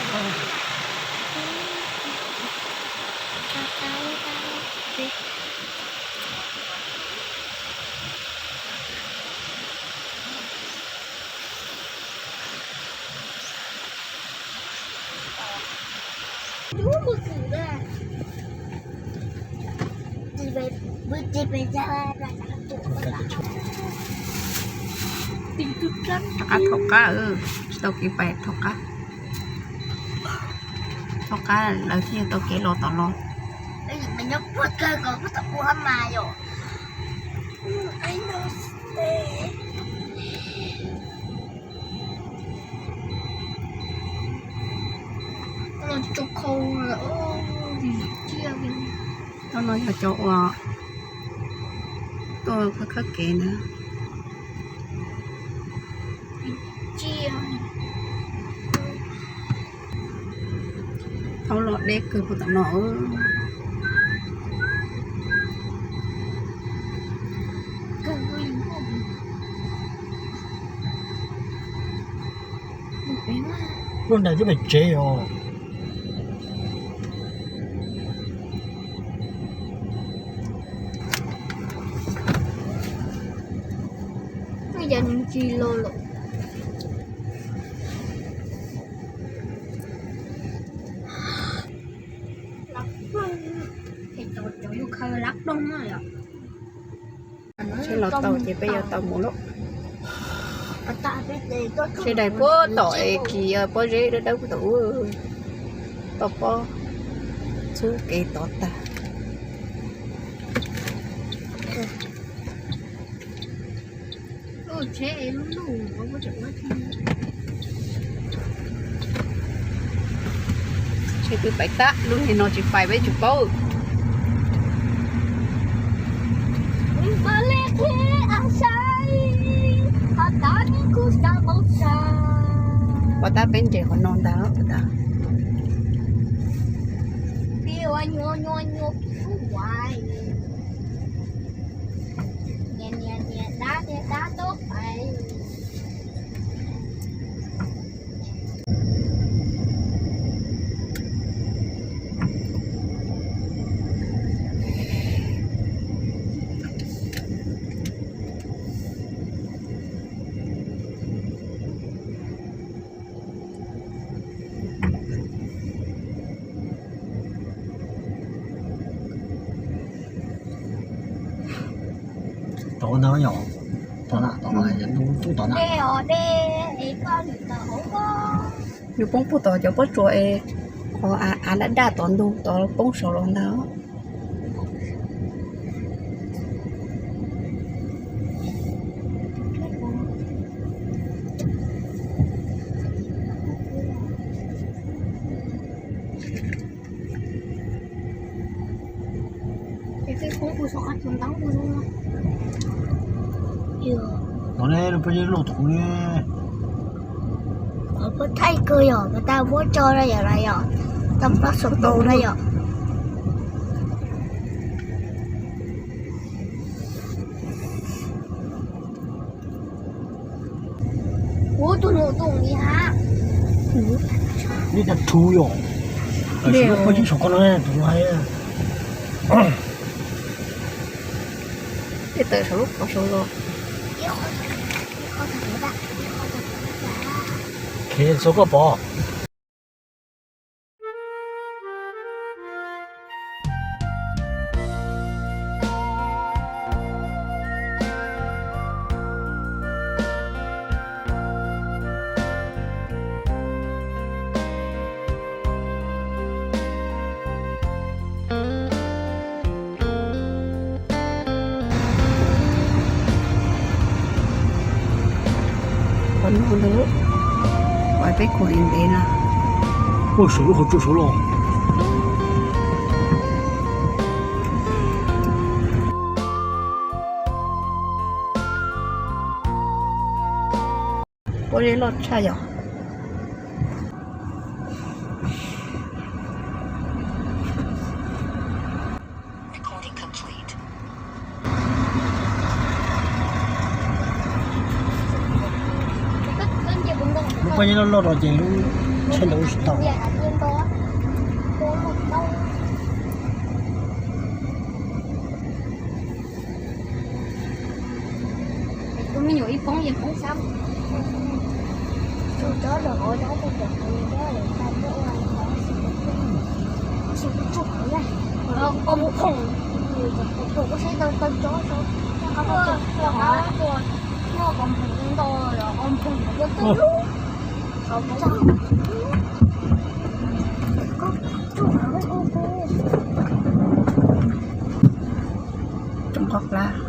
Rov qab thov qab, tsis tau kev pais thov qab. Thov qab lawv thiaj tau kev los tom no. Tau no yog cov uas tuaj khawb khawb kev na. Thaub los deb kawg puag tom no. Lub ntais twb pem tsev os. Yog nws tsis los lawm. Seb los tau ces peb yuav tau mus lauj. Seb dais puag tom es kis pob zeb dawb dawb puag tom ub, tau pob txhub kev tod tag. Seb twb pais tag, lub niag no tsis pais peb tsis paub. Pov tab peb ntses qhov no ntag. Tod ntag yom, tod na, tod na, tub tod na. Nws poob puag tom cov pob tsuas es qhov av daj daj tod ntug tod poob saud los ntag. Tod ne, peb loj thaum ne. Qhov puab thaij kawg yom, puas tas puab tso na yom, na yom, tau plaub saum tau na yom. Ua tus num tus li ha. Li tas rhuv yom. Peb saum koj no tus hais. Peb tawm saum lub qhov saud los. Khev xav koj pom. Qhov no ntag, peb khoom ntev na. Ua saum lub hauv tsua saud los. Pob zeb loj tshaj yom. Lub pob zeb loj loj no ces lub Tsheb ntau tsis tau. Tus me nyuam ib poob yeej poob sab. Tsoom qhov plab.